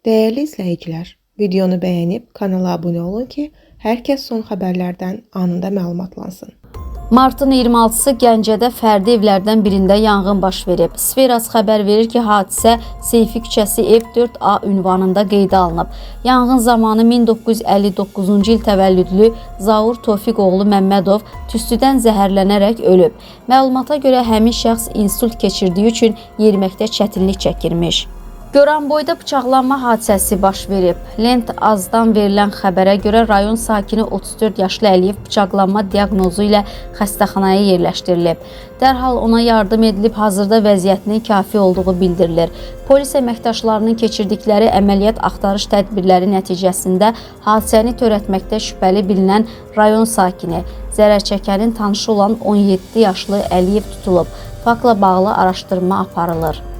Dəyərli izləyicilər, videonu bəyənib kanala abunə olun ki, hər kəs son xəbərlərdən anında məlumatlansın. Martın 26-sı Gəncədə fərdi evlərdən birində yanğın baş verib. Sferas xəbər verir ki, hadisə Seyfi küçəsi ev 4A ünvanında qeydə alınıb. Yanğın zamanı 1959-cu il təvəllüdlü Zaur Tofiqoğlu Məmmədov tüstüdən zəhərlənərək ölüb. Məlumata görə həmin şəxs insult keçirdiyi üçün yeriməkdə çətinlik çəkirmiş. Goranboyda bıçaqlanma hadisəsi baş verib. Lent azdan verilən xəbərə görə rayon sakini 34 yaşlı Əliyev bıçaqlanma diaqnozu ilə xəstəxanaya yerləşdirilib. Dərhal ona yardım edilib, hazırda vəziyyətinin kafi olduğu bildirilir. Polis əməkdaşlarının keçirdikləri əməliyyat axtarış tədbirləri nəticəsində hadisəni törətməkdə şübhəli bilinən rayon sakini, zərər çəkənin tanışı olan 17 yaşlı Əliyev tutulub. Faktla bağlı araşdırma aparılır.